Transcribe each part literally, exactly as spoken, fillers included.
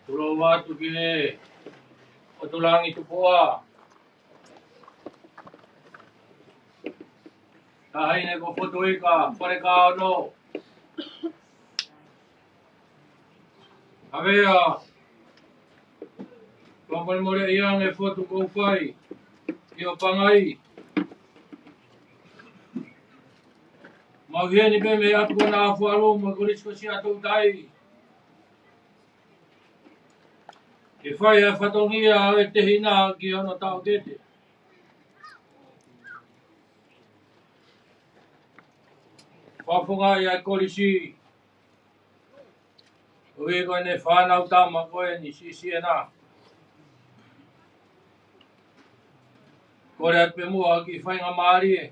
Tulou atu ki he ʻOtua Langi Tupuʻa. Taʻahine ko Fotu Ika Falekaono. Avea, fakamolemoleʻi ange Fotu ko Fai ʻi ʻo Pangai. Mau ʻi heni pē mei ʻAtu ko Naʻa Fualu mo e Kolisi ko Siaʻatoutai. Ke fai ʻa e fatongia ʻo e tehina ki hono taʻokete. Fakafofongaʻi ʻa e kolisi, ʻo e ko ʻene fānau tama ko eni siʻisiʻi ena. Kole atu pē muʻa ki he faingamālie.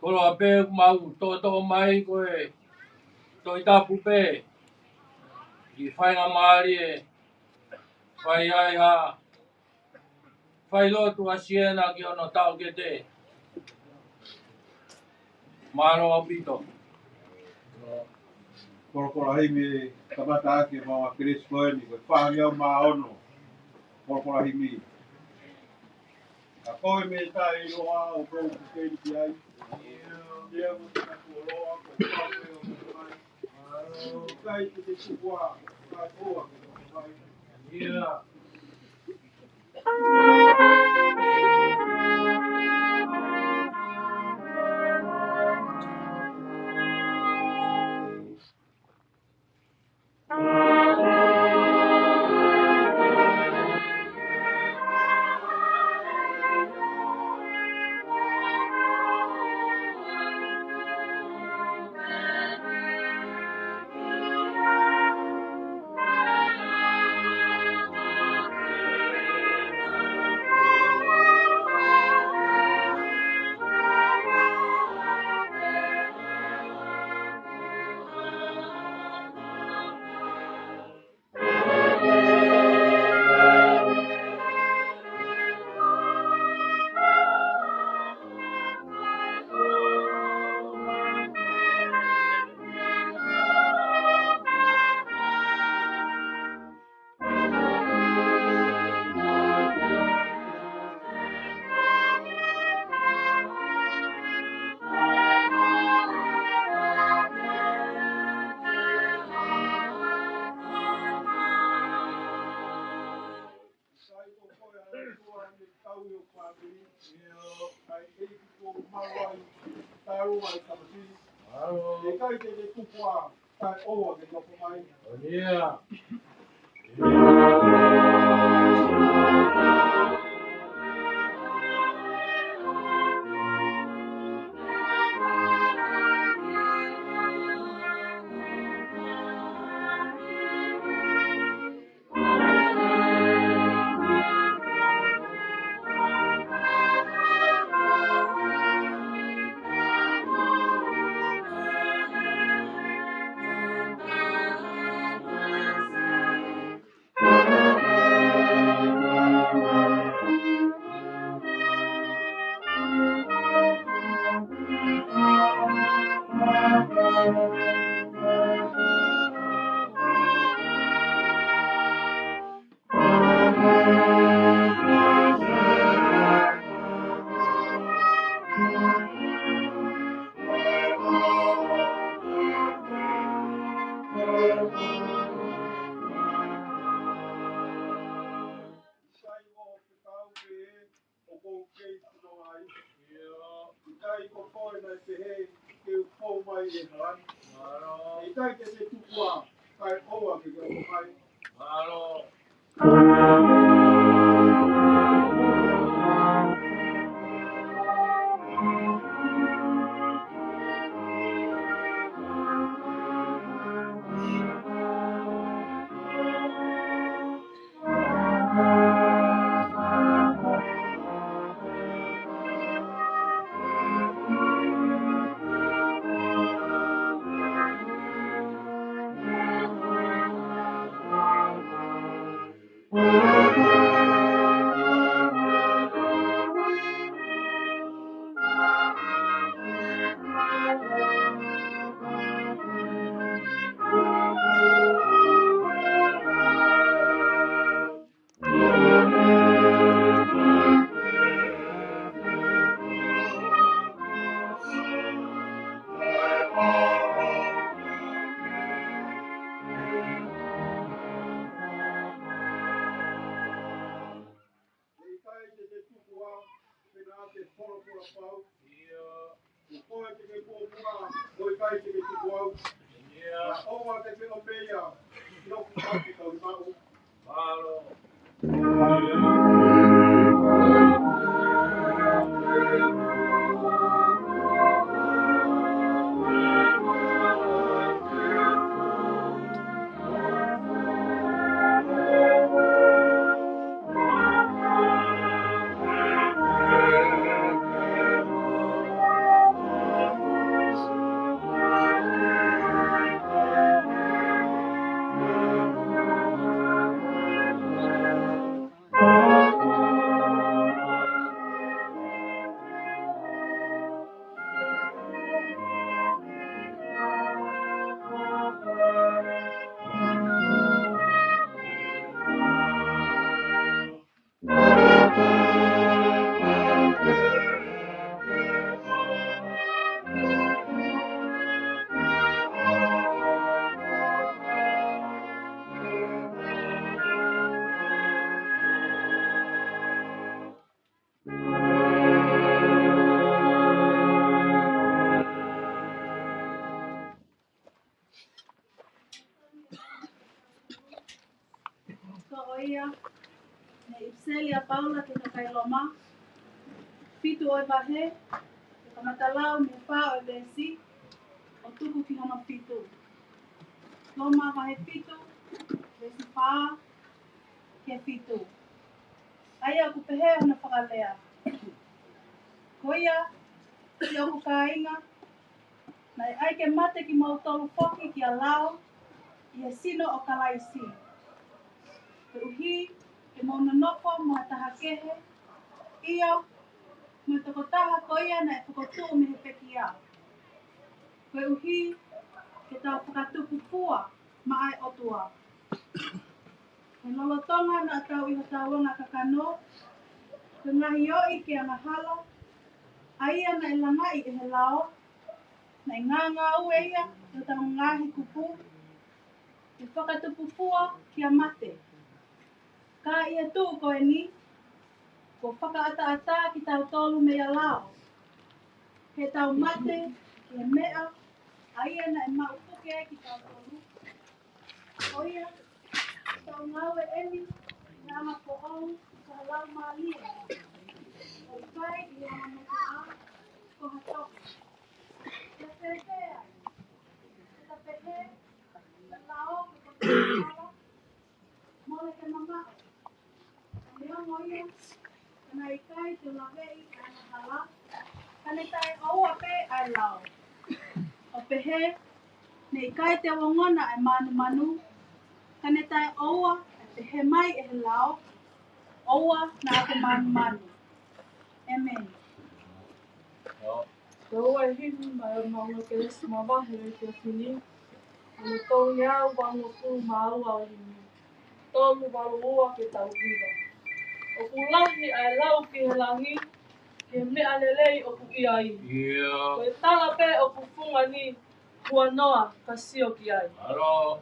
Koloa pē mau toʻotoʻo mai ko e Tohi Tapu pē. Ki he faingamālie. Fai ai ha failotu ʻa siʻena ki hono taʻokete. Mālō ʻaupito. Kolokola himi kamata ake mau ʻa Kelesi ko eni, ko e fāngeau mā ono. Kolokola himi. Ka ko e meʻa ʻe taʻeʻiloa ʻo kou kukei ki ai. Ia mo te koloa, ko e fāngeau mā ono. Kai te te tuku ā, kai ʻoua ke te kai. Ia. kei punou ai. ʻIkai ko koe naʻe pehē ke u fou mai ʻi he hala ni? Mālō. ʻIkai te ke tuku ā, kae ʻoua ke ke ʻomai. Mālō. ʻIkai te ke tuku ā, pea te ke folofola pau. ʻIo. Ko koe te ke muʻomuʻa, ʻo ʻikai te ke tuku au. ʻIo. Kae ʻoua te ke ʻomai ia, ʻi hoku taki kau maʻu. Mālō. Ko ia, mei he ʻipiseli ʻa Paula ki he kakai Loma, fitu ʻo e vahe, ʻe kamata lau mei he fā ʻo e veesi, ʻo tuku ki hono fitu. Loma vahe fitu, veesi fā ki he fitu. ʻA ia ʻoku pehē hono fakalea. Ko ia, siʻoku kāinga, naʻe ʻai ke mate kimoutolu foki ki he lao ʻi he sino ʻo Kalaisi, koeʻuhi ke mou nonofo mo ha taha kehe, ʻio, mo e tokotaha ko ia naʻe fokotuʻu mei he pekia, koeʻuhi ke tau fakatupu fua maʻa e ʻOtua. He lolotonga naʻa tau ʻi hotau anga kakano, ko e ngaahi angahala, ʻa ia naʻe langaʻi ʻe he lao, naʻe ngāngāue ia ʻi hotau ngaahi kupu, ke fakatupu fua kia mate. Ka ʻi he tuʻu ko eni, kuo fakaʻataʻatā kitautolu meia lao, ke tau mate ki he meʻa ʻa ia naʻe maʻu puke ai kitautolu. Ko ia, tau ngāue eni ʻi he anga foʻou ʻo e Laumālie, ʻo ʻikai ʻi he anga motuʻa ko ha tohi. Pea pehē ai, pea pehē, pea lao ke ko mole ke mamaʻo. Neongo ia, ka naʻe ʻikai te u laveʻi ʻa e angahala, ka ne taʻeʻoua pē ʻa e lao. ʻO pehē, naʻe ʻikai te u ongona ʻa e mānumanu, ka ne taʻeʻoua, ʻa e pehē mai ʻe he lao, ʻoua naʻa ke mānumanu. ʻĒmeni. Ko e himi maʻa e Maʻunga Kelesi Mavahe ʻo e efiafi ni, ʻa e tolu ngeau valungofulu mā ua ʻo e himi. Tolu valu ua ke tau hiva. ʻOku lahi ʻa e lau ki he langi, ki he meʻa lelei ʻoku ʻi ai. ʻIo. Ko e tala pē ʻoku fungani, huanoa ka sio ki ai. Mālō.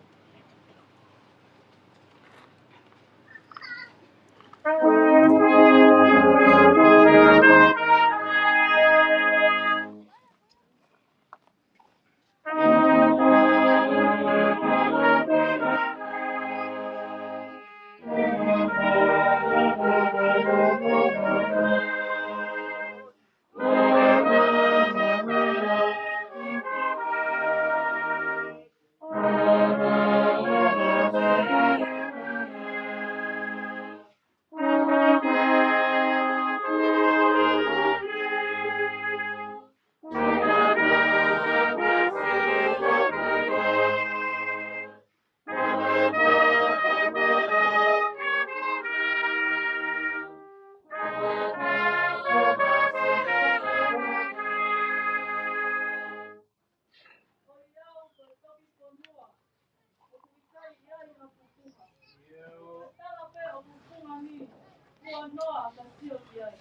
Noa, ka sio ki ai.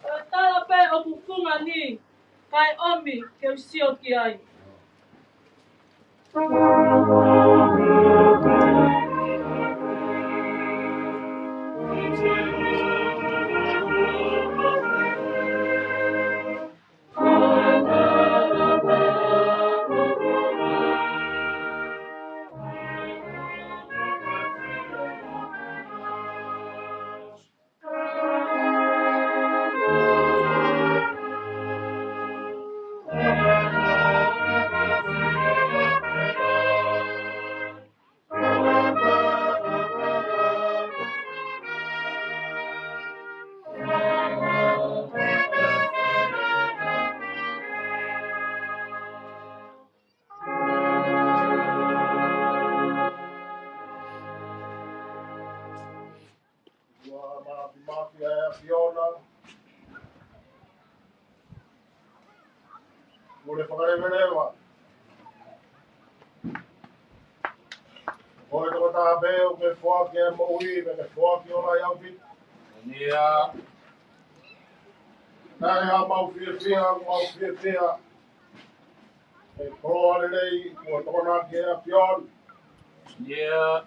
Ko e tala pē ʻoku fungani, kae ʻomi ke u sio ki ai. Ua mafimafi ʻa e ʻAfiona. Mole fakaleveleva. Ko e tokotaha pē ʻoku ke foaki e moʻui, pea ke foaki ʻo ʻai ʻaupito. Ia. Naʻe ʻa mau fiefia, mau fiefia. ʻE koloa lelei, kuo tokonaki ʻe he ʻAfiona. Ia.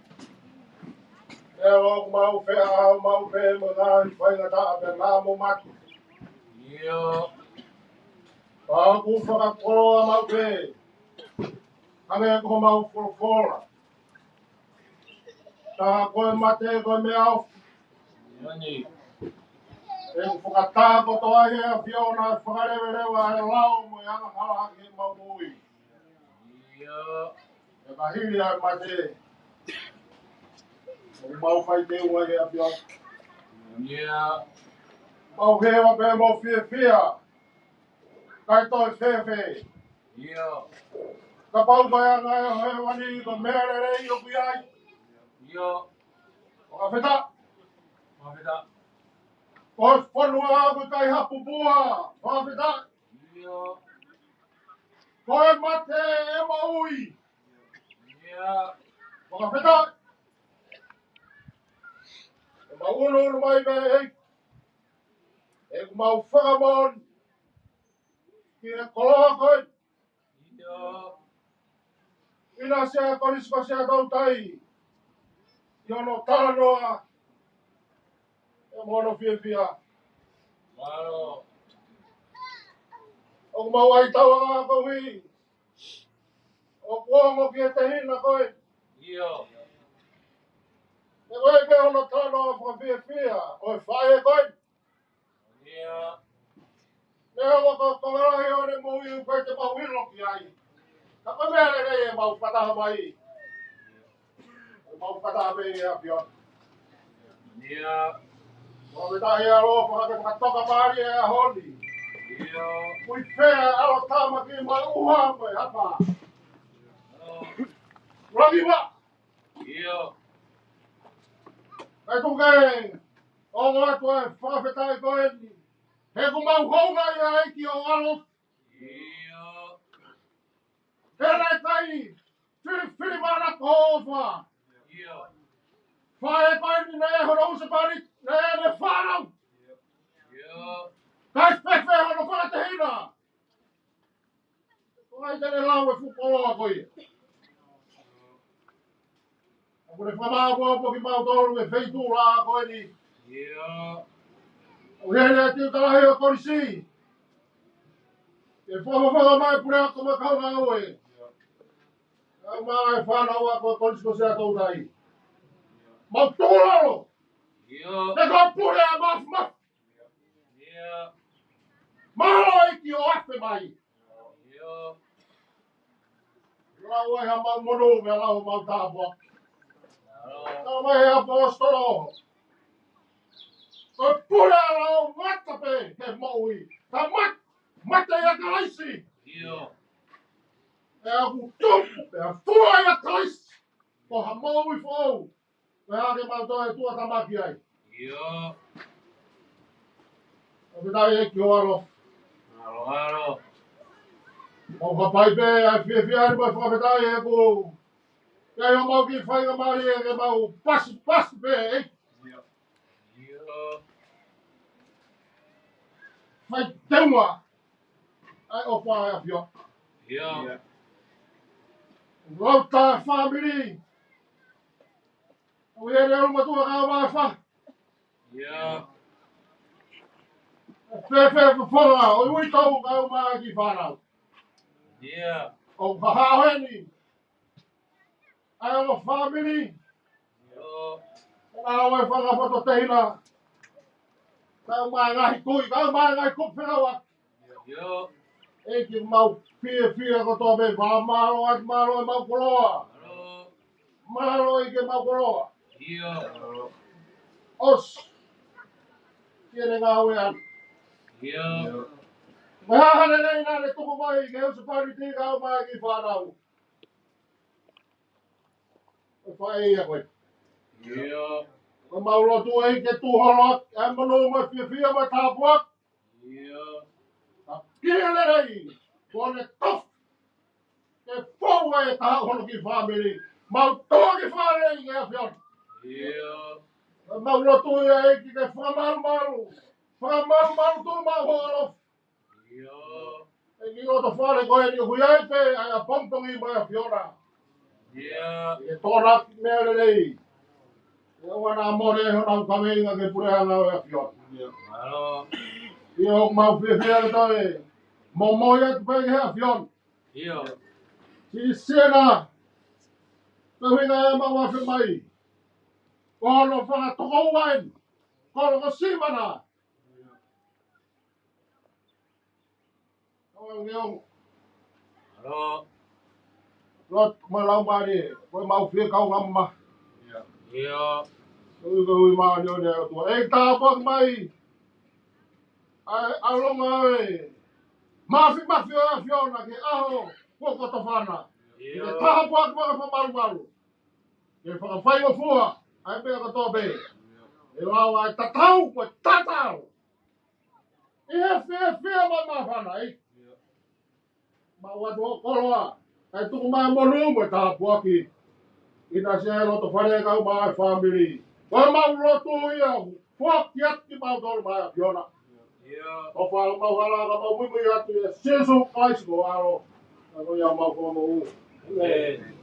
ʻE ʻoku mau feʻao mau pē mo e ngaahi faingataʻa pea mo mate. Ia. Pea ʻoku fakakoloa mau pē. Hangē ko homau folofola. Tā ko e mate ko e meʻaʻofa. Ia ni. ʻE fakatā kotoa ʻe he ʻAfiona ʻa e fakaleveleva ʻa e lao mo e angahala ʻi heʻemau moʻui. Ia. ʻE ka hili ʻa e mate, ʻoku mau fai teunga ʻi he ʻAfiona. Ia. Mau hewa pea mau fiefia. Kae toe fēfē. Ia. Kapau ko e anga ʻo hēvani ko e meʻa lelei ʻoku ʻi ai. Ia. Fakafetaʻi. Fakafetaʻi. Ko e fonua ʻoku ʻikai ha pupua. Fakafetaʻi. Ia. Ko e mate ʻe moʻui. Ia. Fakafetaʻi. ʻE mau ʻunuʻunu mai pē ʻEiki. ʻOku mau fakamoʻoni ki he koloa ko eni. Ia. ʻInasi ʻa e Kolisi ko Siaʻatoutai ʻi hono talanoa ʻe mo hono fiefia. Mālō. ʻOku mau ʻai tauʻanga koeʻuhi ʻoku ongo ki he tehina ko ē. Ia. ʻE ʻoku ʻi ai pē hono talanoa fakafiefia ʻo e faʻē ko ē. Ia. Neongo ko e konga lahi ʻo ʻene moʻui ʻoku ʻikai te mau ʻilo ki ai, ka ko e meʻa lelei ʻemau fakataha mai. Mau fakataha pē ʻEne ʻAfio. ʻIo. Mau fakataha ʻi he ʻaloʻofa ke fakatoka mālie e ʻaho ni. ʻIo. Ui fea ʻa e ʻAlo, Tama, Kiʻi, mo e ʻUha mo e Hapa. ʻIo. Langi Mā. ʻIo. Kae tuku ke ongo atu e fakafetaʻi ko eni. He kuo mau houngaʻia ʻEiki ʻo ʻaloʻofa. ʻIo. He naʻe ʻikai filifili mai ʻa e ʻofa. ʻIo. Faʻē ko eni naʻe hono husepāniti, naʻe ʻi ai ʻene fānau. ʻIo. Kae fēfē hono fakatehina? Ko hai te ne lau e fuʻu koloa ko ia? ʻOku ne fakamāʻopoʻopo kimautolu ʻi he feituʻu lahi ko eni. ʻIo. ʻOku ʻi heni ʻa e tiuta lahi ʻo e kolisi. Ke fakafofonga mai e puleako mo e kau ngāue. Kau mai e fānau ako e Kolisi ko Siaʻatoutai. Mau tōlalo. ʻIo. Ke kau pule ʻa Mafimafi. ʻIo. Mālō ʻEiki ʻo afe mai. ʻIo. Lau ai haʻamau monū, mo lau haʻamau tāpuaki. ʻIo. Lau mai he ʻaposetolo. Ko e pule ʻa e lao mata pē ke moʻui. Ka mat-, mate ʻia Kalaisi. ʻIo. ʻE ʻoku tupu, ʻe fua ʻia Kalaisi. Ko ha moʻui foʻou. Ko e hā ke mau toe tuʻutāmaki ai? ʻIo. ʻOku tau ʻEiki ʻo ʻaloʻofa. ʻAlo, ʻalo. ʻOku hapai pē ʻa e fiefia ni mo e fakafetaʻi ʻEiki. Ke ʻi ai homau kiʻi faingamālie ke mau pasipasi pē ʻEiki. ʻIo. ʻIo. Fai teunga ʻa e ʻofa ʻa e ʻAfiona. ʻIo. Lau tā fāmili. ʻOku ʻi heni e ʻulumatua kau mai e fā. ʻIo. Fēfē e fofonga ʻo e uitou kau mai e kiʻi fānau? ʻIo. ʻOku hahao heni ʻa e ongo fāmili. ʻIo. Kau mai e fanga fototehina. Kau mai e ngaahi kui, kau mai e ngaahi kupu fekauʻaki. ʻIo. ʻEiki, mau fiefia kotoa pē, mau mālō atu, mālō ʻemau koloa. Mālō. Mālō ʻEiki ʻemau koloa. ʻIo. ʻOsi. Ke ne ngāue atu. ʻIo. Mo e hā ha lelei naʻa ne tuku mai ki he husepāniti kau mai e kiʻi fānau. Ko e faʻē ia ko ē. ʻIo. Ko ʻemau lotu ʻEiki ke tuʻu holo ʻa e monū mo e fiefia mo e tāpuaki. ʻIo. Ka ke lelei, kuo ne tofu. Ke fou ai e taha hono kiʻi fāmili. Mau toki fale ʻi he ʻAfiona. ʻIo. Mau lotu ia ʻEiki ke fakamalumalu. Fakamalumalu tuʻu mau holo. ʻIo. ʻEiki, loto fale ko eni ʻoku ʻi ai pē ʻa e ʻapongipongi mo e ʻAfiona. ʻIo. ʻE tōnaki meʻa lelei. ʻE ʻoua naʻa mole honau kaveinga ki he puleʻanga ʻo e ʻAfiona. ʻIo. ʻIo, mau fiefia ke toe momoi atu pē ki he ʻAfiona. ʻIo. Siʻisiʻi ena. Ko e ʻuhinga ia ʻemau afe mai. Ko hono fanga tokoua eni. Ko hono ko Simana. ʻAngelo. ʻAlo. Lot, mo e Laumālie, ko ʻemau fie kau ngama. ʻIo. ʻIo. Ui, ko e ui māʻoniʻoni ʻa e ʻOtua. ʻEiki, tāpuaki mai ʻa e ʻalonga ʻo e Mafimafi ʻo e ʻAfiona ki he ʻaho kuo kotofana. ʻIo. Ke tāpuaki mo ke fakamalumalu. Ke fakafaingofua ʻa e meʻa kotoa pē. ʻE lava ʻa e tatau mo e tatau. ʻI he fiefia mo e māfana, ʻEiki. Mau ʻoatu hoʻo koloa, kae tuku mai e monū mo e tāpuaki. ʻInasi ʻa e loto fale kau mai e fāmili. Ko ʻemau lotu ia, foaki atu kimautolu mai e ʻAfiona. ʻIo. Ko e fai ʻemau hala ka mau muimui atu ʻia Sīsū Kalaisi ko ho ʻAlo. Ka ko ia ʻemau Fakamoʻui. ʻĒmeni.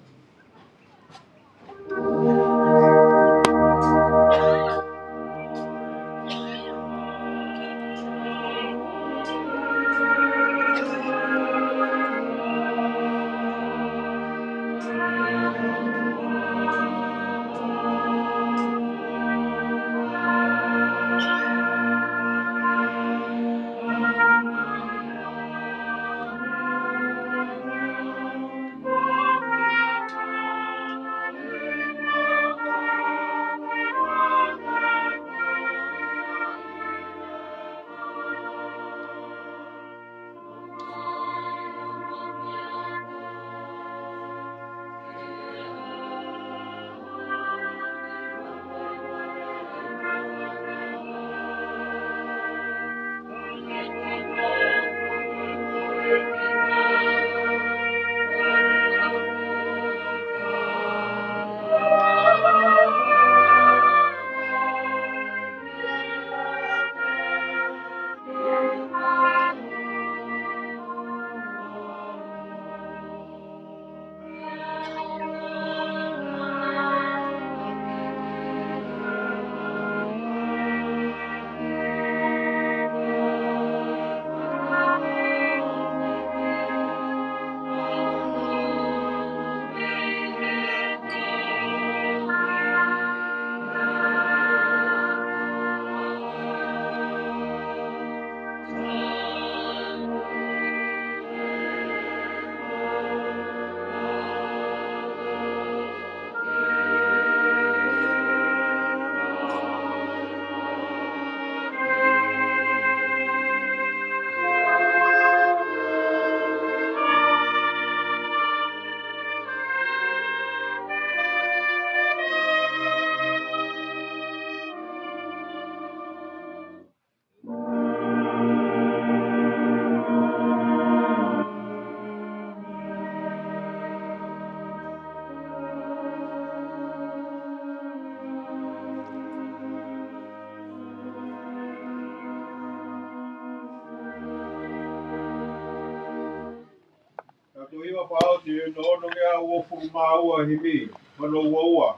Fakaʻosi, ʻi he ono ngeau uofulu mā ua himi, mano ua ua.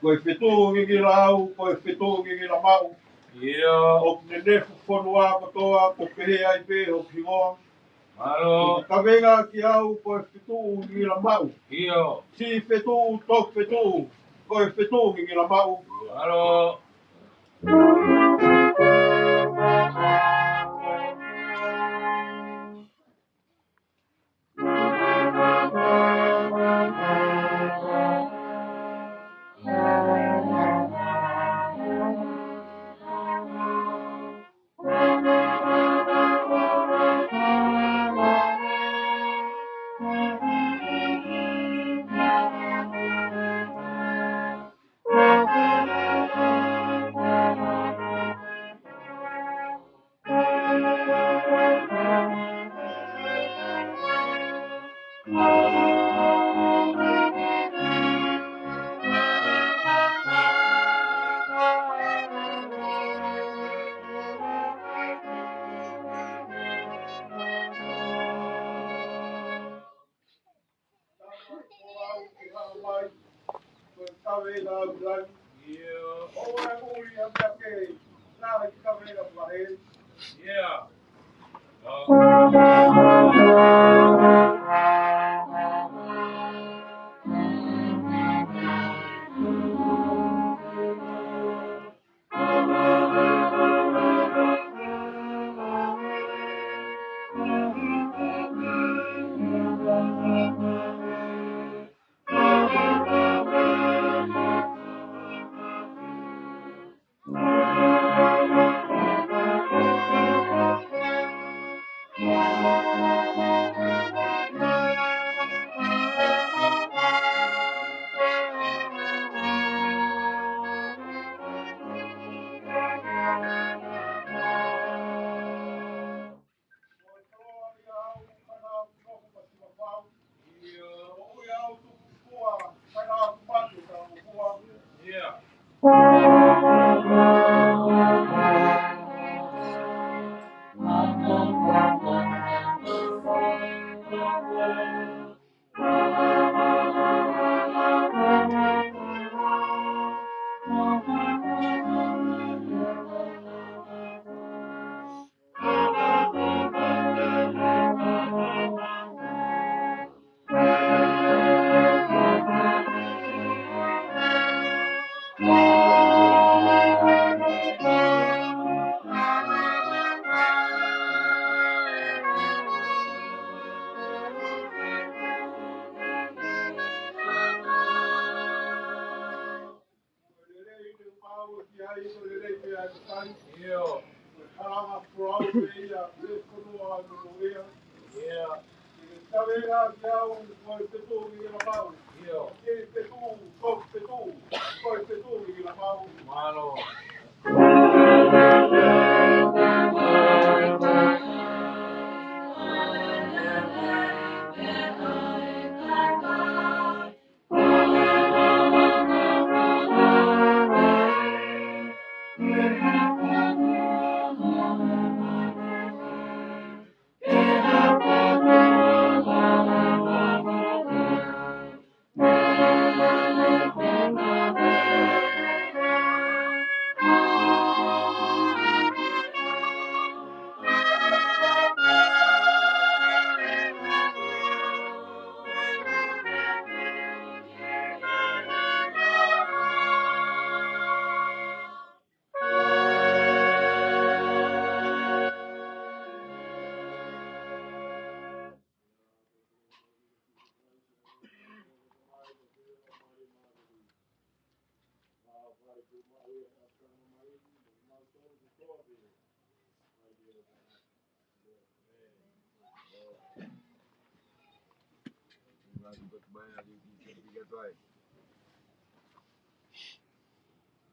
Ko e fetuʻu ngingila au, ko e fetuʻu ngingila maʻu. ʻIo. ʻOku nenefu fonua kotoa, ko e pehē ai pē hoku hingoa. Mālō. Kavenga ki au, ko e fetuʻu ngingila maʻu. ʻIo. Siʻi fetuʻu, toki fetuʻu, ko e fetuʻu ngingila maʻu. Mālō.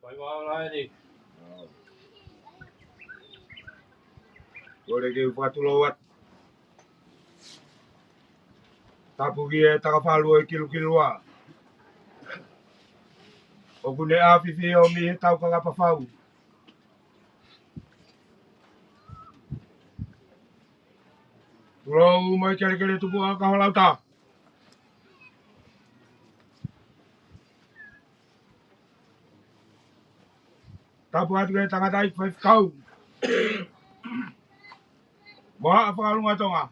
Pai vau laini. Kole ke u fakatulou atu. Tapu ki he takafalu ʻo e kilukilua. ʻOku ne ʻafifio mei he tau kakapa fau. Lou mo e kelekele tupuʻa ka hola uta. Tapu atu ki he tangataʻeiki faifekau mo haʻa fakalunga Tonga.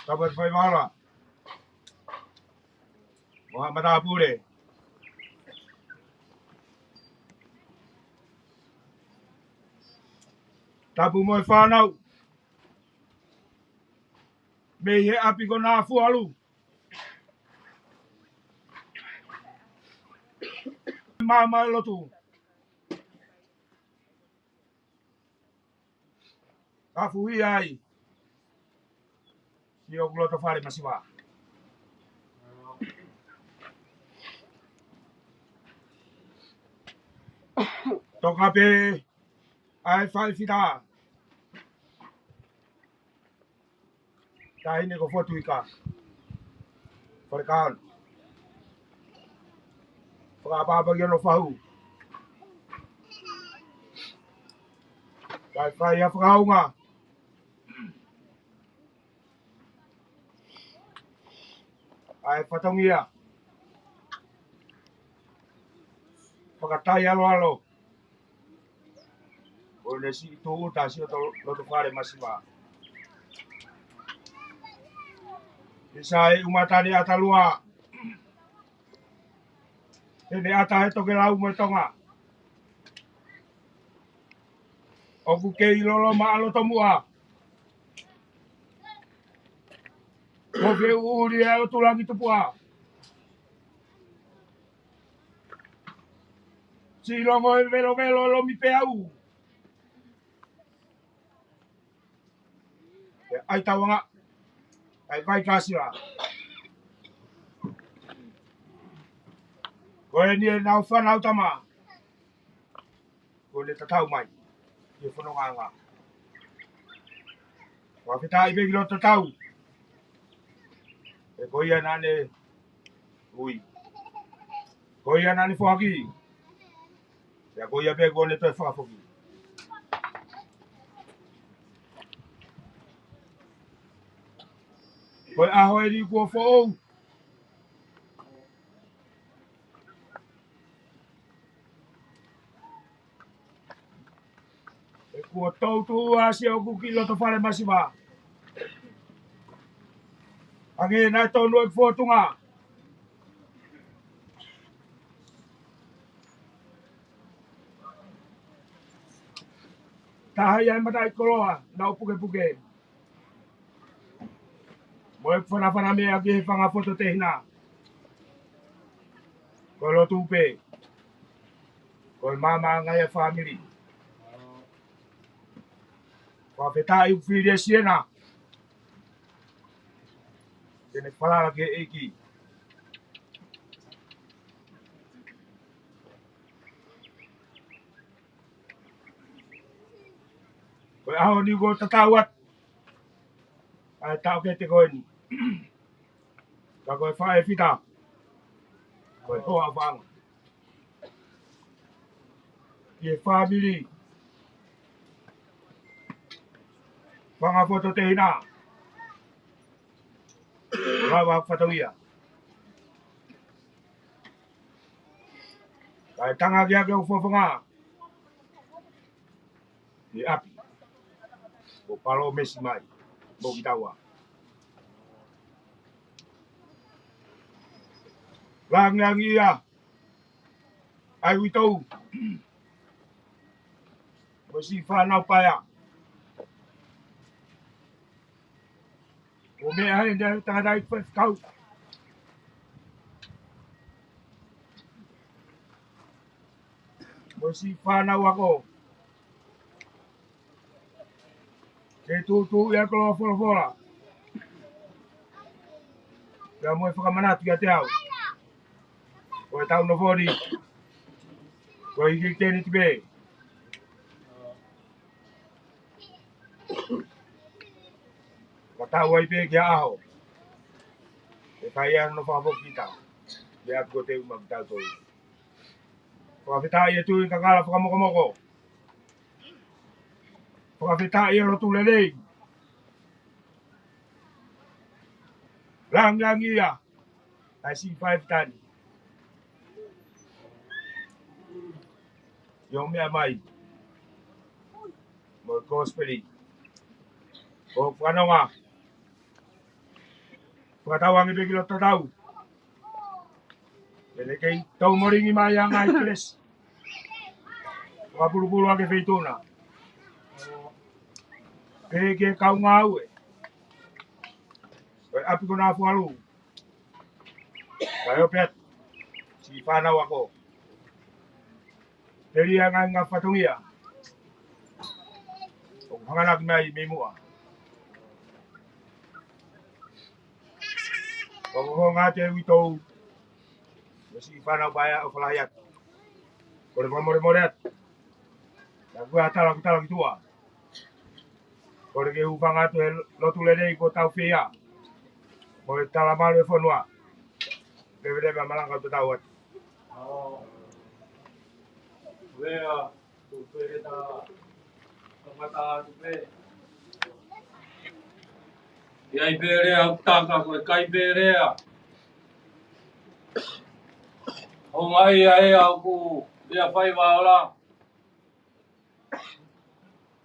Tapu atu faivala mo haʻa matāpule. Tapu mo e fānau mei he ʻapi ko Nafualu. Māmā lotu. Ka fuhi ai siʻoku loto fale masiva. Toka pē ʻa e faifekau. Taʻahine ko Fotuika Falekaono. Fakaʻapaʻapa ki hono fahu. Kae fai ha fakaʻaonga ʻa e fatongia fakatai ʻaloʻalo ʻo ʻene siʻi tūʻuta siʻoto loto fale masiva. ʻIsa e ʻumata ni ʻata lua. He ne ʻata he tokelau mo e Tonga. ʻOku kei lolo maʻa loto muʻa. Ko ke ʻuli ʻa e ʻOtu Langi Tupuʻa. Siʻi longo e velovelo lomi peau. ʻE ʻai tauanga, ʻai kai kāsila. Ko eni ʻenau fānau tama. Ko ʻene tatau mai ki he fononga ʻanga. Fakafetaʻi pē ki loto tatau. ʻE ko ia naʻa ne ui. Ko ia naʻa ne foaki. Pea ko ia pē kuo ne toe fakafoki. Ko e ʻaho eni kuo foʻou. ʻE kuo toutou ʻasi ʻoku ki loto fale masiva. Ange naʻe tonu e fotunga. Taha ia e mataʻi koloa, nau pukepuke. Mo e fanafana meʻa ki he fanga foto tehina. Ko e lotu pē. Ko e māmānga ia fāmili. Fakafetaʻi ʻoku fili e siena. Ke ne falala ki he ʻEiki. Ko e ʻaho ni kuo tatau atu ʻa e taʻokete ko eni. Ka ko e faʻē fita. Ko e hoa fanga. Ki he fāmili. Fanga foto tehina. Lava fatongia. Kae tangaki ake ʻo fofonga. ʻI ʻapi. Ko palōmesi mai. Mo kitaua. Langilangiʻia ʻa e uitou. Mo siʻi fānau paea. Ko e meʻa heni ʻa e tangataʻeiki faifekau. Mo siʻi fānau ako. Ke tuʻutuʻu ia ko e folofola. Pea mo e fakamanatu kiate au. Ko e tau nofo ni. Ko e hiki teni ti pē. Ka tau ai pē ki he ʻaho. ʻE fai ʻa hono fakafoki kita. Pea ko te uma ki tau toi. Fakafetaʻi e tui kakala fakamokomoko. Fakafetaʻi e lotu lelei. Langilangiʻia ʻa e siʻi faifekau ni. ʻIo, meʻa mai mo e kosipeli. Ko e fanongo, fakatauange pē ki loto tatau. Pea te kei tau molingi mai ʻa e ngaahi kelesi. Fakapulupulu ʻa e feituʻu na. Pea ki he kau ngāue ʻo e ʻapi ko Nafualu. Kae ʻoua pē siʻi fānau ako. Telia e ngaahi fatongia ʻoku hanganaki mai mei muʻa. Ko e houngaʻia ʻa e uitou mo e siʻi fānau paea ʻo falahi atu. Kole fakamolemole atu. Naʻa ku ʻatā ʻeku tala ki tuʻa. Kole ke u hūfanga atu he lotu lelei kuo tau fai. Mo e tala malu e fonua. Leveleva malanga ʻo tatau atu. ʻIo, tuku pē ke ta kamata atu pē. ʻI ai pē lea ʻoku taka ko e kai pē lea. Houngaʻia ʻa e ʻaho ko ia Faivaola.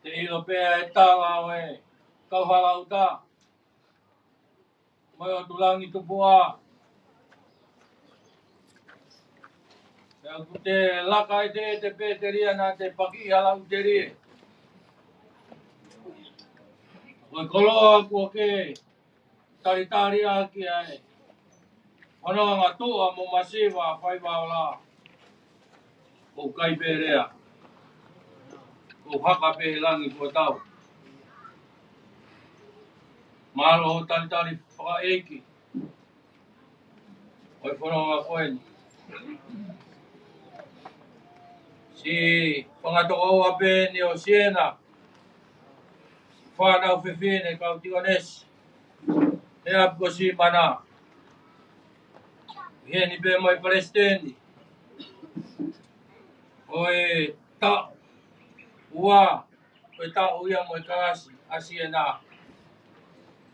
Te ʻilo pē ʻa e tala ʻo e kau hala ʻuta mo e ʻotu langi tupuʻa. Pea ʻoku te laka ʻi he ʻete pē telia naʻa te paki hala ʻutelie. Ko e koloa kuo ke talitali ʻaki ʻa e fononga tuʻa mo masiva Faivaola. ʻOku kai pē lea. ʻOku haka pē he langi kuo tau. Mālō hoʻo talitali fakaʻeiki ʻo e fononga ko eni. Siʻi fanga tokoua pē eni ʻo Siena. Fānau fefine kau tikonesi he ʻapi ko Simana. Heni pē mo e palesiteni ʻo e taʻu ua, ʻo e taʻu ia mo e kalasi ʻa Siena.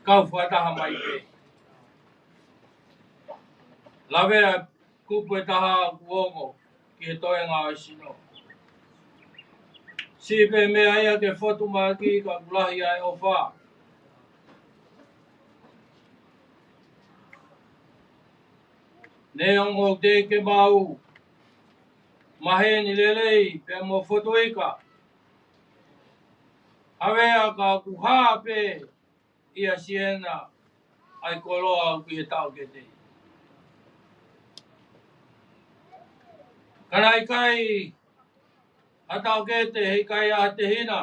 Kau fakataha mai pē. Lavea kupu ʻe taha ʻoku ongo ki he toenga ʻo e sino. Siʻi pē meʻa ia ke fotu mai ki ka ʻoku lahi ʻa e ʻofa. Neongo ʻoku teʻeki ke mau maheni lelei pea mo fotu ika, Havea, ka ʻoku hā pē ʻia Siena ʻa e koloa ʻoku ʻi he taʻokete. Ka naʻe ʻikai ha taʻokete, heʻikai ha tehina.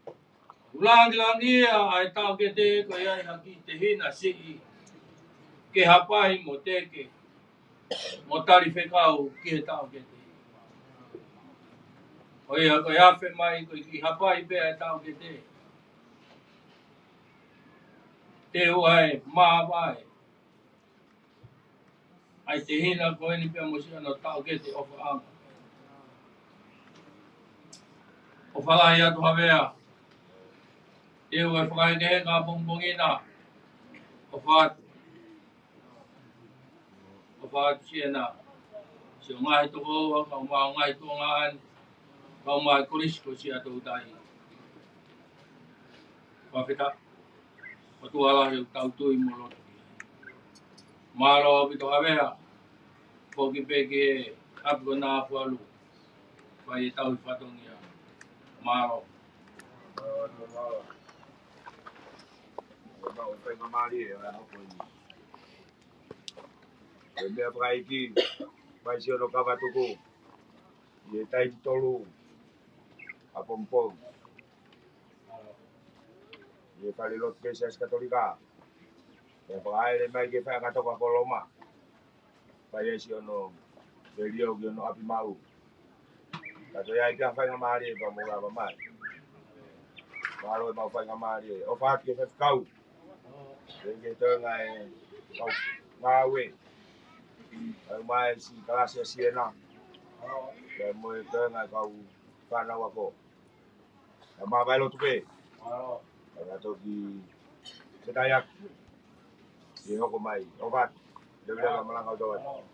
ʻOku langilangiʻia ʻa e taʻokete ko ia ʻi ha kiʻi tehina siʻi ke hapai mo teke mo tali fekau ki he taʻokete. Ko ia ko e afe mai ko e kiʻi hapai pē ʻa e taʻokete. Te u ʻai māvae ʻa e tehina ko eni pea mo siʻono taʻokete ʻofaʻanga. ʻOfa lahi atu Havea. Te u ʻai fakahekeheka pongipongi na. ʻOfa atu. ʻOfa atu Siena. Siʻo ngaahi tokoua, kau mai ngaahi tuongaʻane. Kau mai kolisi ko Siaʻatoutai. Fakafetaʻi. ʻOtua lahi ʻoku tau tui mo lotu ki ai. Mālō ʻaupito Havea. Foki pē ki he ʻapi ko Nafualu. Fai e tauhi fatongia. Mālō. Mālō, mālō. Ko e maʻu faingamālie ʻo e ʻaho ko eni. Ko e meʻa fakaʻeiki, fai siʻono kavatuku ʻi he taimi tolu ʻapongipongi ʻi he falelotu ko e Siasi Katolika. Pea fakaʻaele mai ki he faʻahinga toka ko Loma. Fai ai siʻono telio ki hono ʻapi maʻu. Ka toe ʻi ai pē ha faingamālie pea mou lava mai. Mālō e maʻu faingamālie. ʻOfa atu ki he faifekau. Pea ki he toenga e kau ngāue. Kau mai siʻi kalasi ʻa Siena. Pea mo e toenga e kau fānau ako. Ka māvae lotu pē. Ka toki se tai aku. Ke hoko mai. ʻOfa atu. Leveleva malanga ʻo tau atu.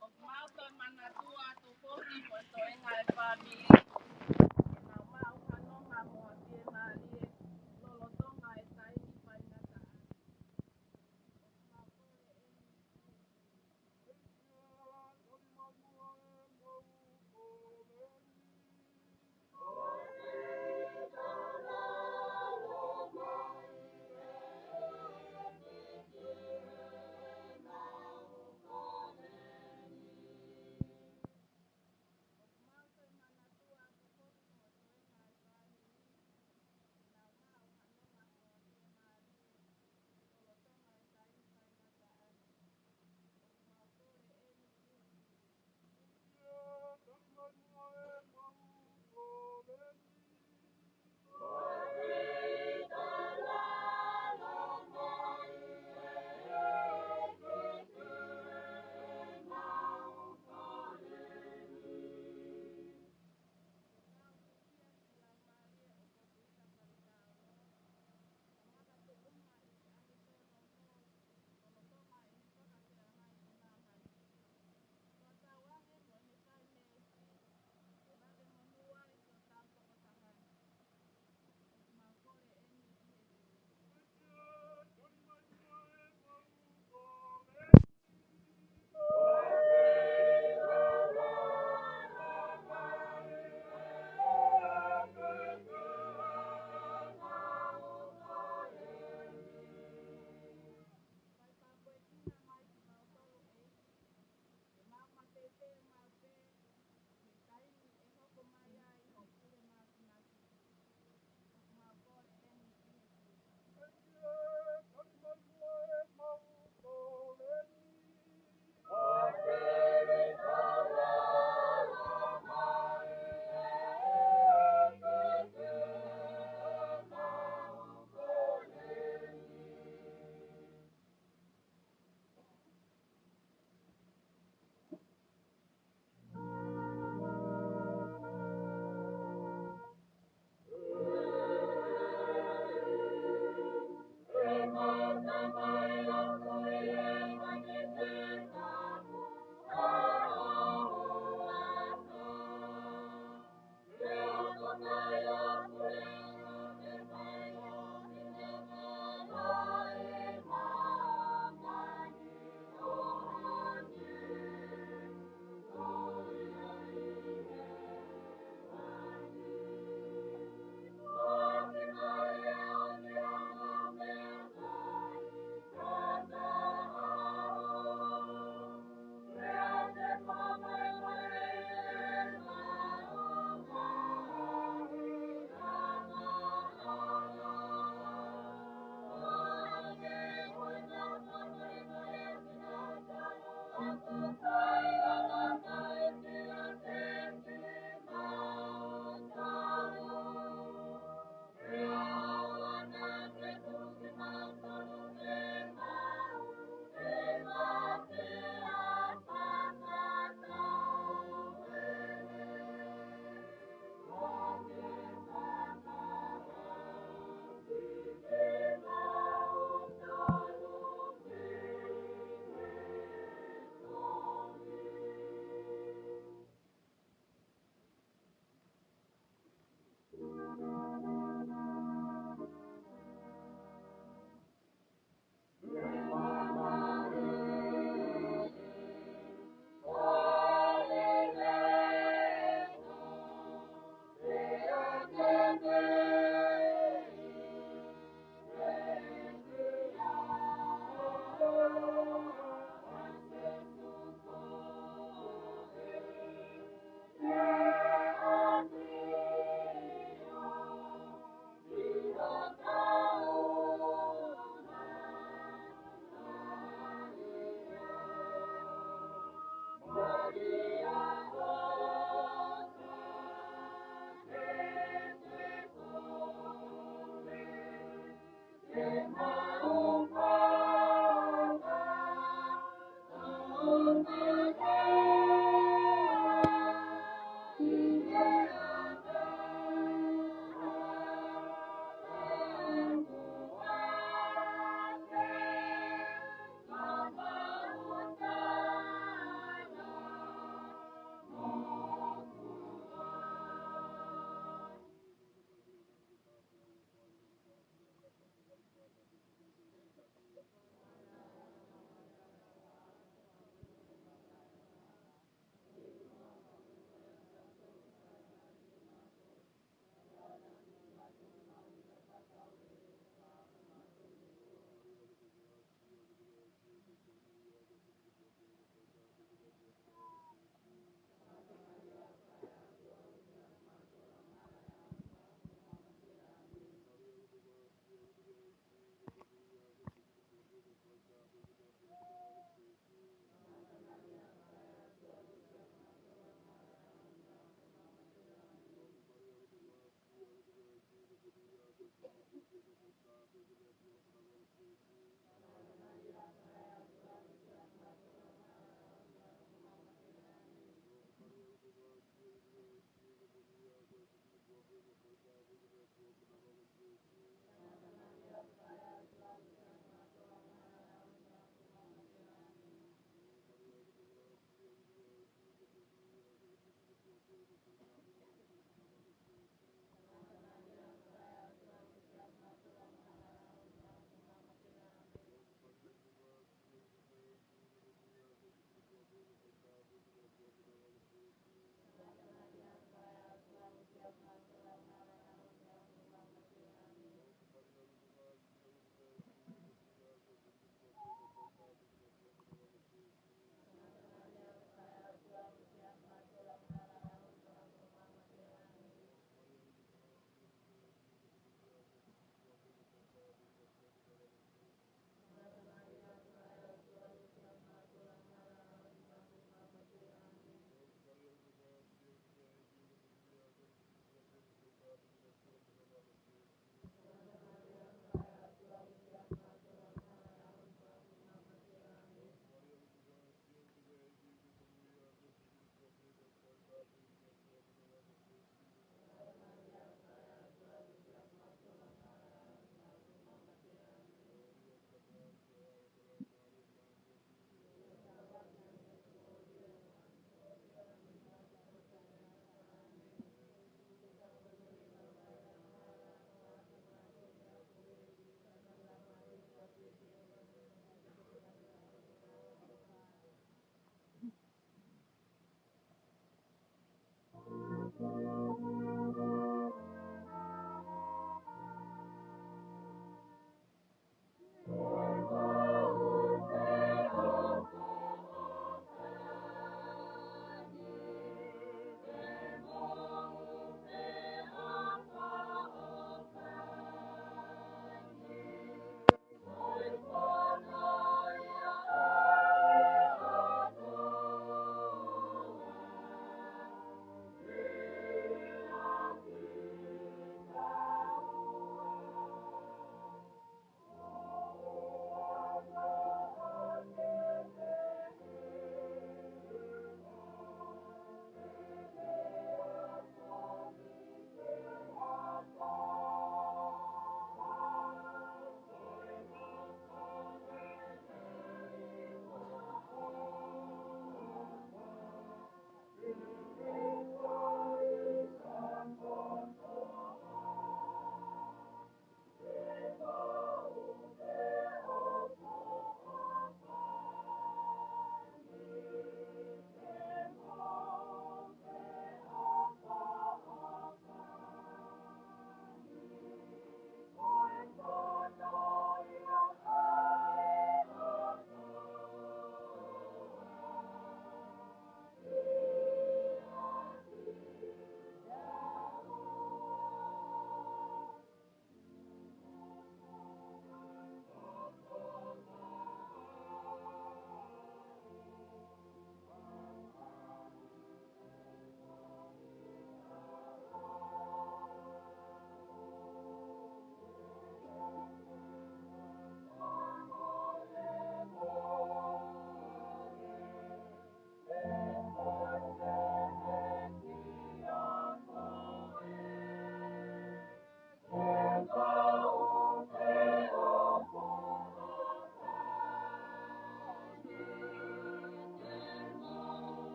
ʻOku mau toe manatua atu foki mo e toenga e fāmili. Nau maʻu ha nonga mo ha fiemālie lolotonga e taimi faingataʻa ni. ʻOku mau kole eni ki he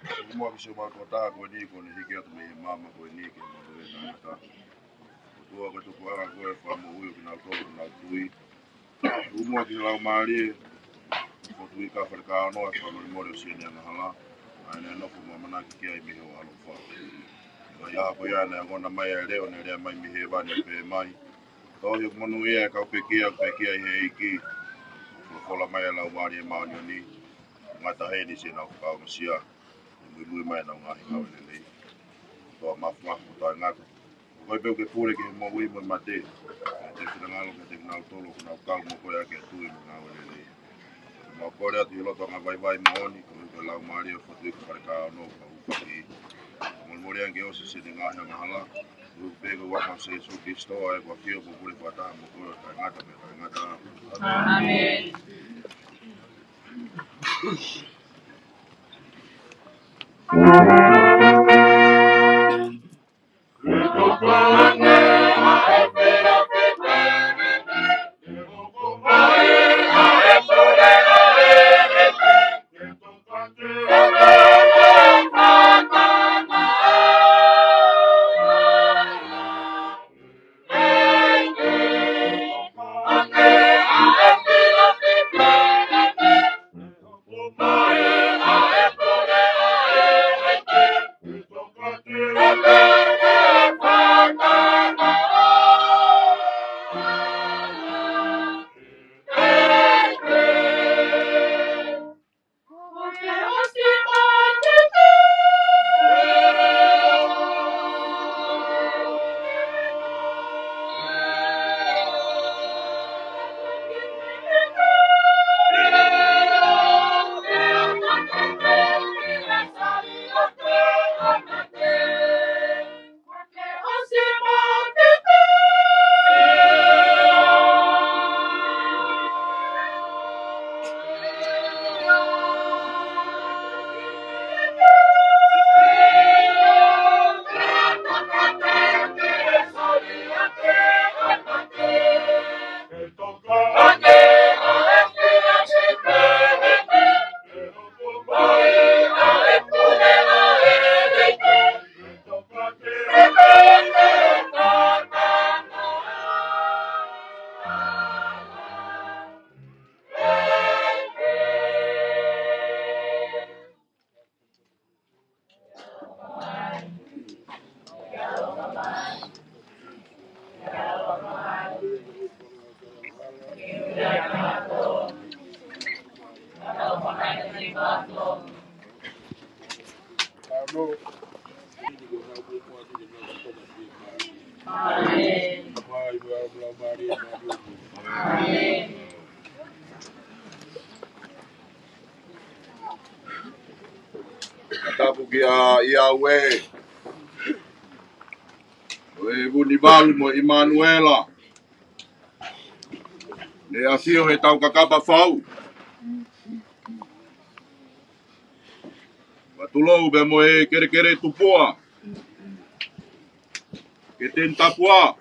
Tuku muʻa ke sio mai kotoa ko eni kuo ne hiki atu mei he maama ko eni ke malu e tangata. ʻOtua ko e tukuʻanga ko e fakamoʻui ʻo kinautolu ʻoku nau tui. Tuku muʻa ki he laumālie ʻo Tuʻi Kafalikanoa e fakamolemole ʻo siʻene angahala, ʻa ʻene nofo mo ʻamanaki ki ai mei ho ʻaloʻofa. Ko ia ko ia naʻe ongona mai ʻa e leʻo, naʻe lea mai mei hēvani ʻo pehē mai: Tohi ʻoku monūʻia ʻa e kau pekia, pekia ʻi he ʻEiki. Folofola mai ʻa e Laumālie Māʻoniʻoni, ngata heni siʻenau fakaongosia, ʻe muimui mai ʻenau ngaahi ngāue lelei. ʻOtua Māfimafi mo Taʻengata, Ko e pē ʻoku ke pule ki he moʻui mo e mate. Ko e finangalo ke te nau tolo, ko nau kau mo koe ʻa e tui mo e ngāue lelei. Mau kole atu ʻi he loto anga vaivai moʻoni, ko e Laumālie ʻo e ʻOtua ʻi he fale ka ono ka upaki. Molemole ange ʻo se sene ngaahi angahala. Ko e pē ko e huafa ʻo Sīsū Kalaisi ʻa e ʻEiki ʻoku pule fakataha mo koe ʻo taʻengata pea taʻengata. ʻĀmeni. Tapu kia ʻIaue, ʻo e Vunivalu mo ʻImanuela, ne ʻafio he tau kakapa fau. Matulou pea mo e kelekele tupua, ke teni tapua,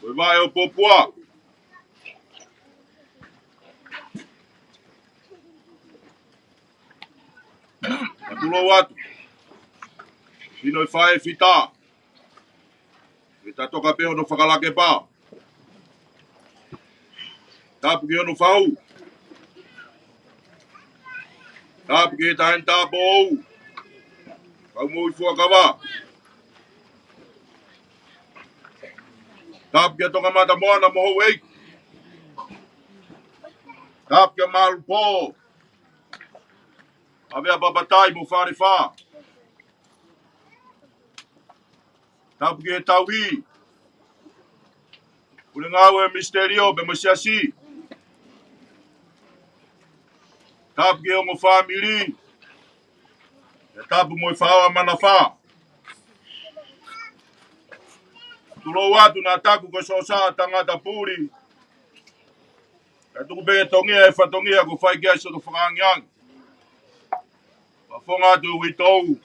ko e vaʻe ʻo Popua. Matulou atu. Hino e fae fita. Ke ta toka pē hono fakalakepa. Tapu ki hono fau. Tapu ki he taʻahine tāupoʻou. Kau moʻui fuakava. Tapu kia Tonga Matamoana mo houʻeiki. Tapu kia Malupō, ʻAvea Papatai mo Falefā. Tapu ki he tauhi, pule ngāue Misitelio pea mo e siasi. Tapu ki he ongo fāmili. Pea tapu mo e faʻao ʻa Manafā. Tulou atu naʻa taku ko e sosa tangata puli. Ka tuku pē ke tongia e fatongia ko e fai ki ai soto fakaangiangi. Mafonga atu uitou.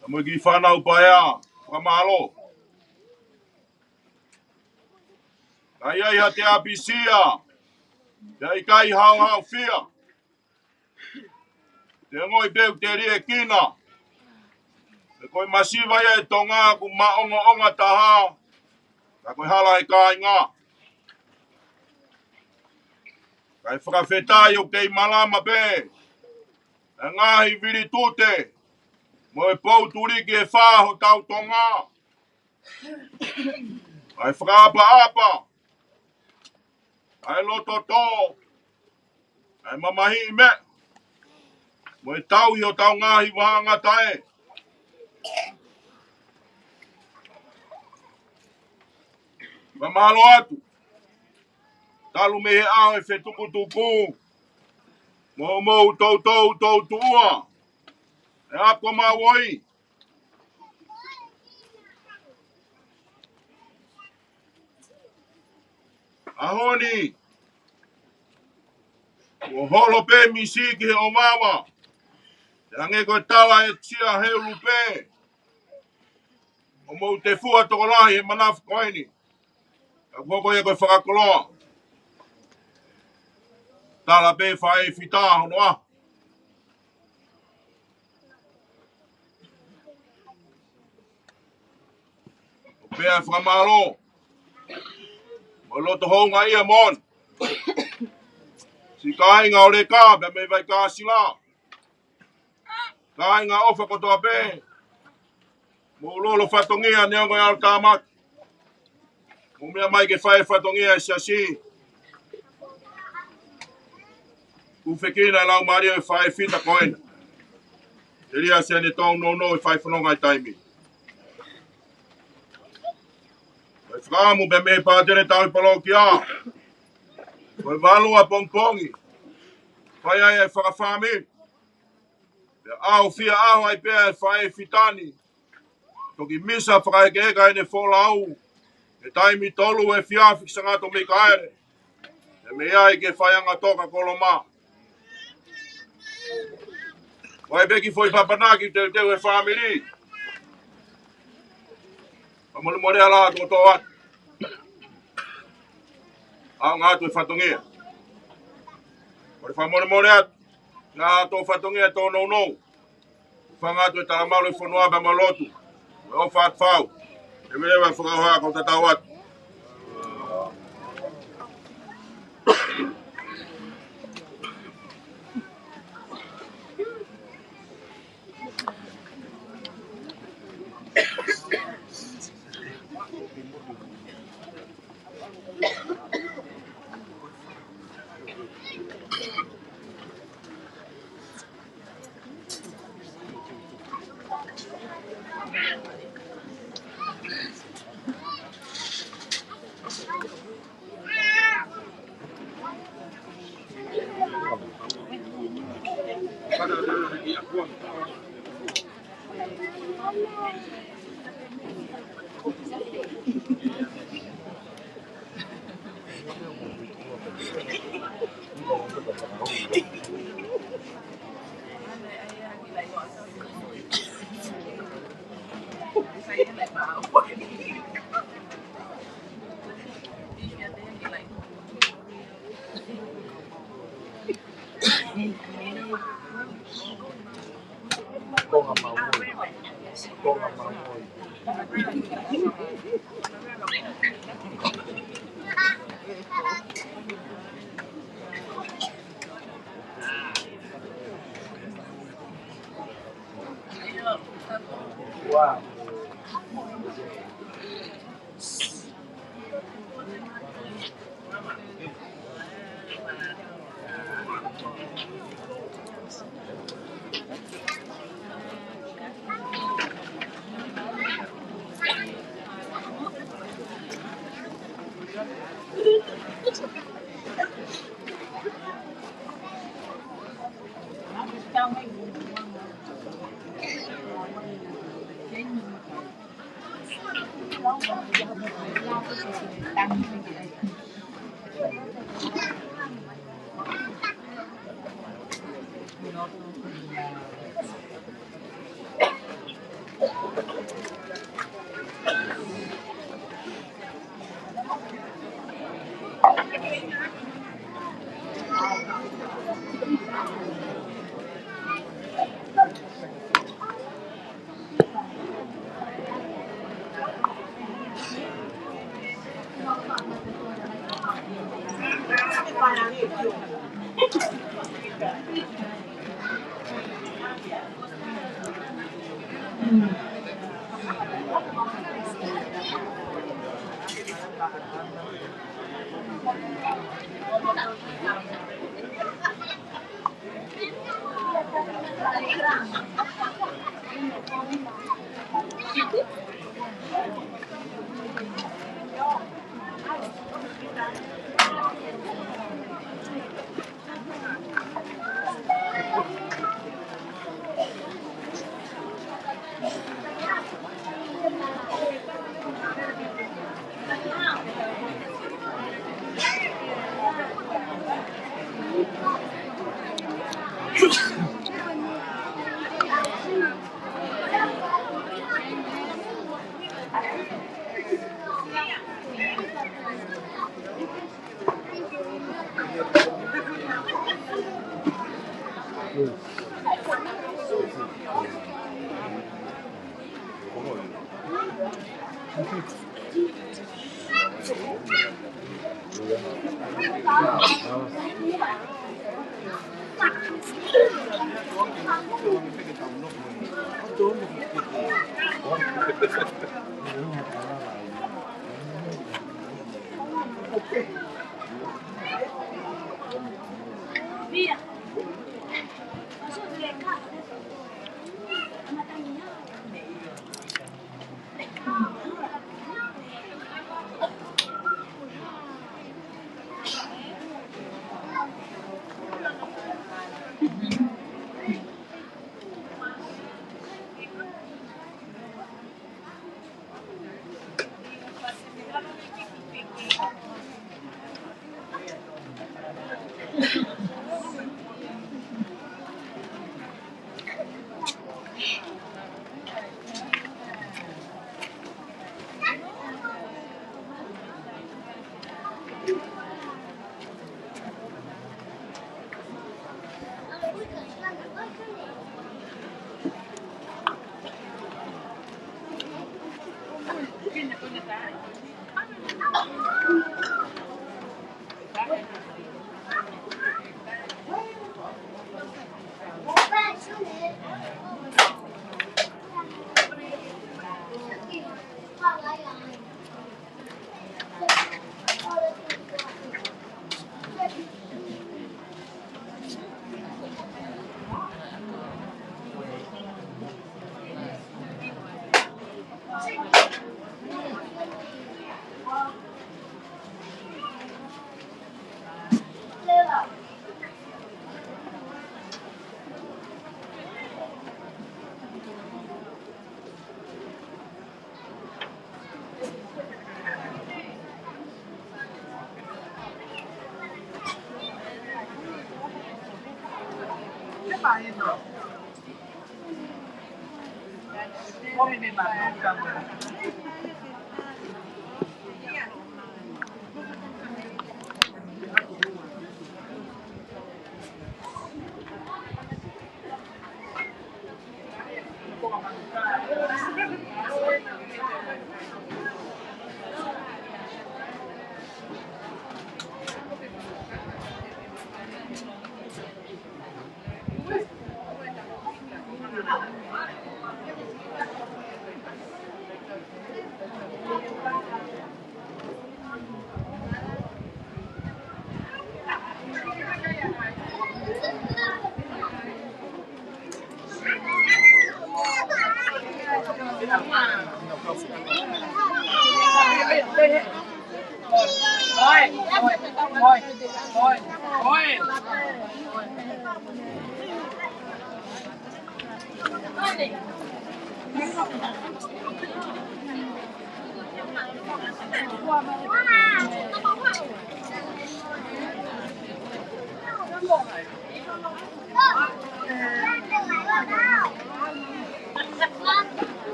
Ka mo e kiʻi fānau paea. Fakamālō. Ka ʻi ai ha te apisia, pea ʻikai haohaofia. Te ongoʻi pē ʻoku te liʻekina. He ko e masiva ia ʻi Tonga ʻoku maʻongoʻonga taha, ka ko e hala ʻo e kāinga. Kae fakafetaʻi ʻoku kei malama pē ʻa e ngaahi vilitute mo e pou tuliki ʻe fā hotau Tonga. ʻA e fakaʻapaʻapa, ʻa e loto tō, ʻa e mamahiʻi meʻa, mo e tauhi hotau ngaahi vahaʻangataʻeiki. Fakamālō atu. Talu mei he ʻaho ʻo e fetukutuku, mo hoʻomou toutou toutuʻua ʻi he ako maʻu. ʻAho ni, ʻoku holo pē misi ki he ʻovava. ʻE hangē ko e tala ʻe Sia Heulu pē, ʻoku mou tefua tokolahi he manava ko eni. Ka ko e hoko ia ko e fakakoloa. Tala pē faifita hono ʻaho. ʻO pea fakamālō. Mo loto houngaʻia moʻoni. Siʻi kāinga ʻo Leka, pea mei Vaikasila. Kāinga ʻofa kotoa pē. Mou lolo fatongia neongo e ʻalu tāmaki. Mou meʻa mai ke fai fatongia ʻi he siasi. Kuo fekina e laumālie ʻo e faifita ko ena. Telia Senetong Nounou ʻi he fai fononga ʻi he taimi. Ko e fakaʻamu pē mei he pātele tauhi palokia. Ko e valu ʻapongipongi. Fai ai e fakafāmili. Pea ʻaofia ʻaho ai pē ʻa e faifita ni. Toki misa fakaʻekeʻeka ʻene folau. He taimi tolu efiafi ki Sangato Mikaele. ʻE meʻa ai ke fai anga toka koloma. Ko e peki foʻi papanaki teuteu e fāmili. Fakamolemole ʻa e lā tō tō atu. ʻAonga atu e fatongia. Ko e fakamolemole atu. Ngaahi tō fatongia tō nounou. Fanga atu e talamalu e fonua pea mo e lotu. Mo e ʻofa atu fau. ʻE mele wa fakahoa ko tatau atu.